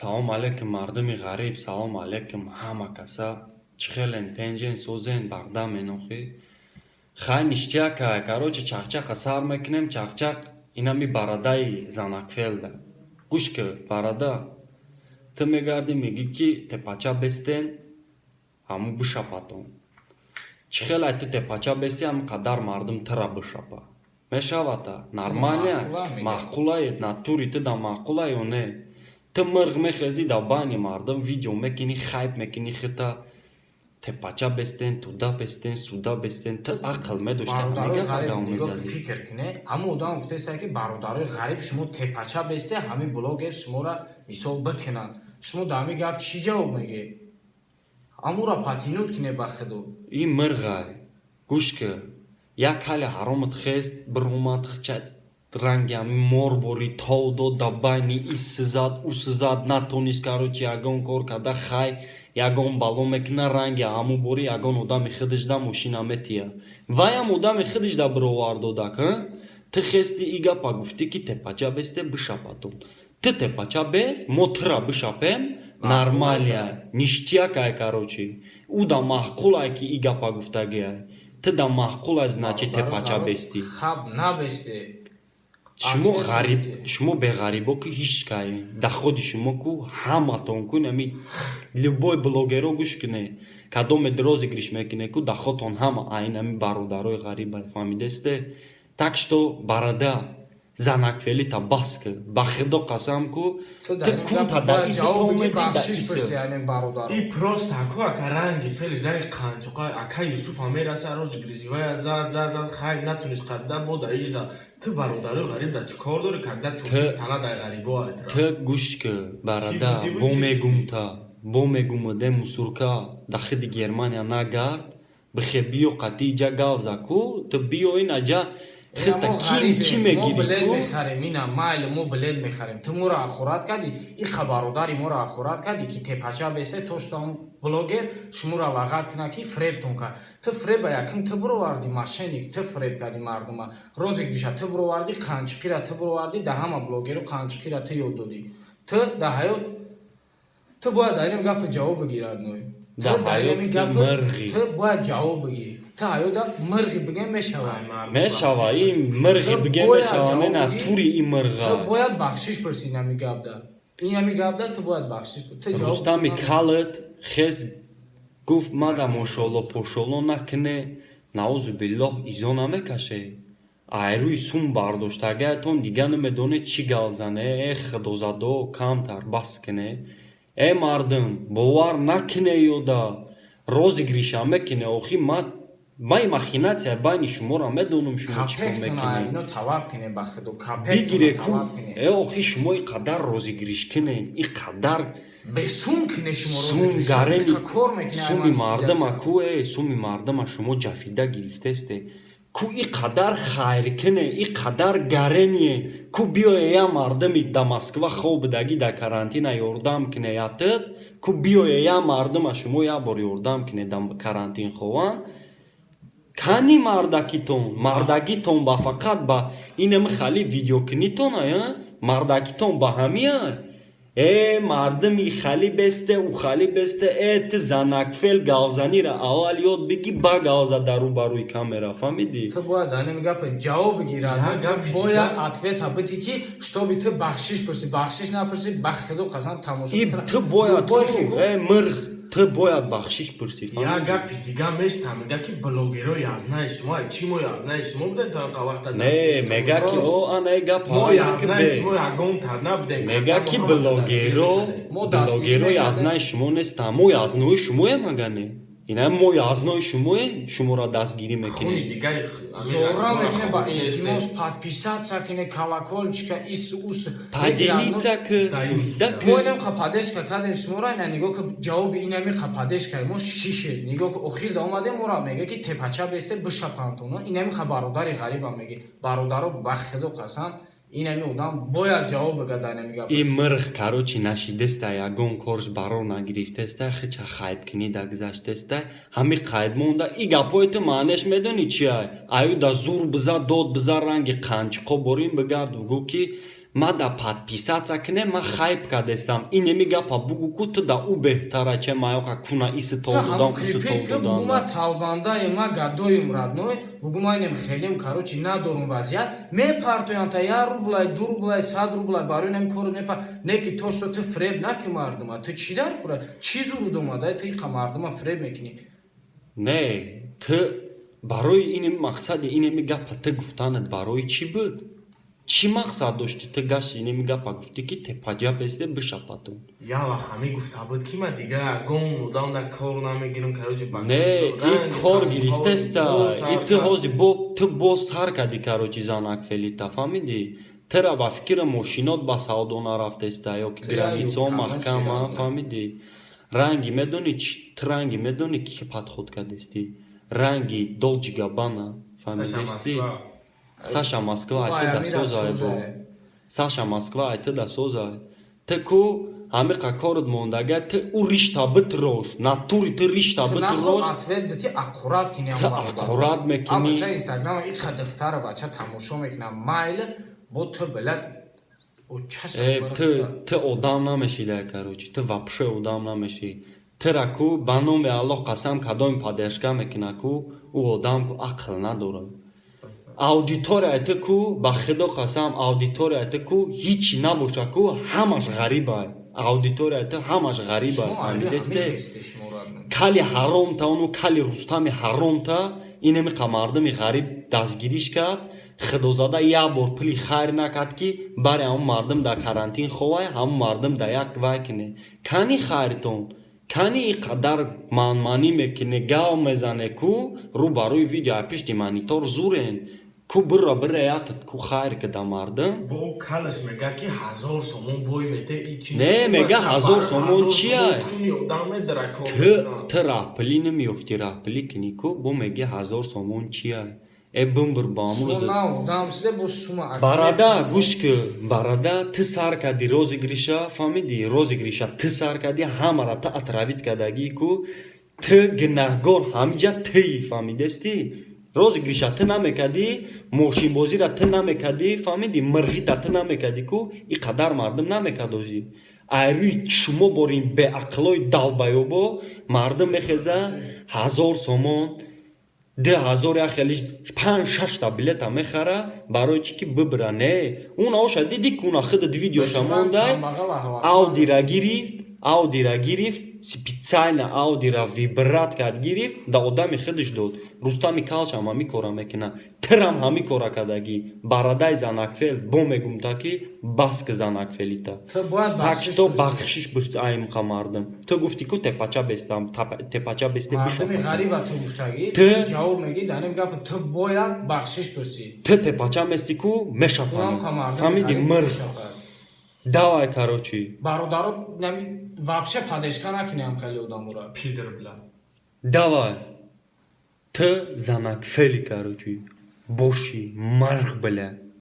Салом алейкум, мардуми ғариб, салом алейкум ҳама каса. Чӣ хелен, тенҷен, созен, бардамен охи? Хай, ништяк ай, короче, чақчақа сар мекунем, чақчақ инами барадаи занакфелда. Гӯш ки, барада, ту мегардӣ, мегӣ, ки тепача бестен, ҳаму бишапатон. Чӣ хел ай ту тепача бести, ҳами қадар мардум тура бишапа? Мешавата? Нормально? Маъқулае? Натури ту да маъқула ё не? Ту мирғ мехезӣ, дар байни мардум видео мекунӣ, хайп мекунӣ хита, тепача бестен, туда бестен, суда бестен. Ту ақл медошти, Бародарои ҳамин ғариб, гапа нигоҳ, мезадӣ. Фикр кине, ҳамон одам гуфтеста, ки бародарои ғариб, шумо тепача бесте, ҳамин блогер шуморо мисол бикунанд. Шумо дар ҳамин гап чӣ ҷавоб мегӯед? Ҳамура патинут кине ба худо. Ин мирғай, гӯш ки, як ҳали ҳаромат хест, биромад, хча ранги ҳамин мор бори тов дод, дар байни ис сизад, ӯ сизад, натонист, короче, ягон кор карда, хай, ягон бало мекуна, ранги ҳамун бори ягон одами худаш да мошина метия. Ваям одами худаш да бировар додак. Ту хести, и гапа гуфтӣ, ки тепача бесте, бишапатон. Ту тепача бес, мо тура бишапем, нормально, ништяк ай, короче. Ӯ да маъқул ай, ки и гапа гуфтагиай. Ту да маъқул ай, значит, тепача бести. Хаб набесте. Шумо Ответ ғариб, шудите. Шумо беғарибо ку ҳеҷ кай доходи шумо ку ҳаматон ку нами любой блогеро, гӯш куне, кадоме розыгрыш мекуне ку, доходтон ҳама айн ами бародарои ғариба, фаҳмидесте? Так что, барада, занакфелита бас ку, ба худо қасам ку, Ту ту дар ин кунта гап да бояд иси ҷавоб то бигӣ, меди да бахшиш иси. пурси ҳамин бародаро. И просто аку ака ранги фелиш, ранги қанчоқа ака Юсуф ҳам мераса, розыгрыши вая зад, зад, зад, хайр, натунист қабда бо да иза. Ту бародарои ғариб да чӣ кор дорӣ, когда турсик тана дай ғарибо айтра? Ту гӯш ку, барада, Чӣ будиву бо чӣ мегумта, бо мегумаде, мусурка да хиди Германия нагард, бихе биё қатӣ иҷа гавза ку, ту биё ин аҷа Ина хита мо ким ғарибем, чӣ мо мегирӣ билет ку? мехарем, ина майли, мо билет мехарем. Ту моро ҳақорат кардӣ, иқа бародари моро ҳақорат кардӣ, ки тепача бесе, то что ҳамун блогер шуморо лағат кунад, ки фребтон кард. Ту фреба якум ту бировардӣ, мошенник, ту фреб кардӣ мардума. Розыгрыша ту бировардӣ, қанчиқира ту бировардӣ, да ҳама блогеру қанчиқира ту ёд додӣ. Ту да ҳаёт ту бояд дар инам гапа ҷавоб бигирад, ной. Ту Да дар ҳаёт инами ту гапа мирғӣ. Ту бояд ҷавоб бигирӣ. Ту ҳаёта мирғӣ бигем, мешавад. Мешава, ин мирғи Ту бигем, бояд мешава, ҷавоб не бигирӣ. Натури ин мирға. Ту бояд бахшиш пурсӣ инами гапда. Инами гапда ту бояд бахшиш ту ҷавоб Рустами калат хес гуфт: мада мошолло пошолло накуне, наузу биллоҳ, изо намекаше. Айрӯи сум бардоштагаятон дига намедонед чӣ гап зане. Э, худозадо, камтар бас куне. Э, мардум, бовар накуне, ёда розыгрыша мекуне. Охи ма май махинация байни шуморо медонам, шумо чӣ кор Капектона мекунед. Ино талаб кине, ба худо, Бигире капектона ку. талаб кине. Э, охи, шумо и қадар розыгрыш кинен, и қадар Бесум кине шумо сум розыгрыш. гарени Иқа кор мекуне. суми мардама ку, э, суми мардама шумо ҷафида гирифтесте ку, и қадар хайр кине, и қадар гарение ку, биёе я мардами да Москва хоб будагӣ, да карантина ёрдам кине, ятид ку, биёе я мардама шумо як бор ёрдам кине, да карантин хованд. Кани мардакитон? Мардагитон ба фақат ба инами хали видеокунитон, ая мардакитон ба ҳамия? Э, мардими хали бесте, ӯ хали бесте. Э, ту занакфел гавзанира аввал ёд биги, ба гавза дар рӯбарӯи камера, фаҳмидӣ? Ту бояд ҳамин гапа ҷавоб бигирад. Я Ту гапи бояд дигар. ответа битӣ, ки чтобы ту бахшиш пурсӣ. Бахшиш напурсӣ, ба худо қасам, тамошо И ту бояд ку, э, мирғ, ту бояд бахшиш пурсӣ, Я фаҳмидӣ? Гапи дига места, мега, ки блогеро язнаи шумо. Чӣ, мо язнаи шумо будем то инқа вақта? Не, мега, ки о ана э гап Мо ҳа, язнаи ки шумо ягонтар набудем. Мега, ки блогеро Мо дастгирӣ блогеро мекардем. Язнаи шумо нестам, мо язнои шумоем. Ага, не, ина мо язнои шумоем, шуморо дастгирӣ Хуни мекунем. дигари Зора мекуне, ба илтимос, подписаться кине, колокольчика, ис ус. Поделиться к Даюс. да. Мо К инам қападешка кардем шуморо, ина нигоҳ ки, ҷавоби инами қападешка мо шише. Нигоҳ ки, охир да омадем, моро мега, ки тепача бесте, бишапантоно. Инами қа бародари ғариба меги. Бародаро, ба худо қасам, инами одам бояд ҷавоб бигад дар инами гап. Ин мирғ, короче, нашидеста, ягон корш барор нагирифтеста, хича хайбкунӣ да гузаштеста, ҳами қайд монда. И гапҳои ту маънеш медонӣ чи ай? Аю да зур биза, дод биза, ранги қанчиқо борин бигард, бугӯ, ки Ма да подписаться кне, ма хайп кадестам. Инеми гапа бугу, ку ту да ӯ беҳтара, че маёқа куна иси Ту тол ҳамун додам, уси крепить тол ки бугу, ма додан. талбандаем, ма гадоем, родной, бугу, ма инем хелем, короче, надорум вазъият. Мепартоянд та як рублай, 2 рублай, 100 рублай барои нем кору мепа не ки то что ту фреб наки мардума. Ту чӣ дар кура, чӣ зуруд омада, ту иқа мардума фреб мекунӣ? Не, ту барои инеми мақсади инеми гапа ту гуфтанат барои чӣ буд? Чӣ мақсад дошти? Ту гашти, инеми гапа гуфтӣ, ки тепаҷа бесте, бишапатон. Я вақт ҳами гуфта буд, ки ман дига ягон одам да кор намегирам, короче, ба Не, и кор гирифтеста. И ту ҳози бо ту боз сар кардӣ, короче, занак фелита, фаҳмидӣ? Тура ба фикри мошинот ба савдо нарафтеста ё ки Ту границао аю маҳкама, камон. фаҳмидӣ? Ранги медонӣ ту ранги медонӣ, ки подход кардестӣ? Ранги Долче Габбана, фаҳмидестӣ? Саша Москва ай ту да созай бо. Саша Москва ай ту да созай. Ту ку ҳамиқа корот мондага, ту ӯ ришта битрош, натури ту ришта битрош. Ответ бити, аккурат кини. Ту аккурат мекунӣ. Бача Инстаграма иқа духтара бача тамошо мекунам, майли, бо ту билад. Э, ту одам намешӣ да, короче, ту вообще одам намешӣ. Тура ку ба номи Аллоҳ қасам, кадоми поддержка мекуна ку, ӯ одам ку ақл надорад. Аудиторияи ту ку, ба худо қасам, аудиторияи ту ку ҳичи набоша ку, ҳамаш ғарибай. Аудиторияи ту ҳамаш ғарибай, фаҳмидесте? Кали ҳаромта, ону кали Рустами ҳаромта инамиқа мардуми ғариб дастгириш кард. Худозада як бор пули хайр накард, ки бари ҳамун мардум дар карантин ховай, ҳамун мардум дар як вай кине. Кани хайртон? Кани ин қадар манманӣ мекуне, гав мезане ку, рӯ ба рӯи видео, ай пишти монитор зурен ку, бирра бираятат ку, хайр кида мардум. Бо калаш мега, ки 1000 сомон бой мете и чи? Не, мега 1000 сомон чия? Куни одам медара кор. Ту раҳпулӣ намеёфтӣ, раҳпулӣ кунӣ ку, бо меги 1000 сомон чия? Э, бимбир ба амрӯз. Барада, гӯш ку, барада, ту сар кардӣ розыгрыша, фаҳмидӣ? Розыгрыша ту сар кардӣ, ҳамара ту отравить кардагӣ ку, ту гунаҳгор ҳамиҷа тӯи, фаҳмидестӣ? Розыгрыша ту намекардӣ, мошинбозира ту намекардӣ, фаҳмидӣ? Мирғита ту намекардӣ ку, ин қадар мардум намекард. Озӣ ай рӯи шумо борин беақлои долбоёбо мардум мехеза, 1000 сомон, 2000, як хелиш панҷ шашта билета мехара. Барои чӣ ки бибира? Не, уна оша диди ку, уна худат видеоша мондай. Аудира гирифт, аудира гирифт, специально аудира выбрать кард, гирифт, да одами худаш дод. Рустами калшам ҳами кора мекуна, тирам ҳами кора кардагӣ. Барадаи занакфел, бо мегумта, ки бас ки занакфелита. Так что бахшиш бирс аимқа мардум. Ту гуфтӣ ку тепача бестам, тепача бесте. Мардуми ғариба ту гуфтагӣ, ҷавоб мегӣ дар ин гап, ту бояд бахшиш пурсӣ. Ту тепача мести ку, мешапанӣ, фаҳмидӣ? Мир, давай, короче. Бародаро, вообще поддержка накунем хеле одамура. Пидор, бля. Давай, ту занакфели, короче, боши, марх, бля.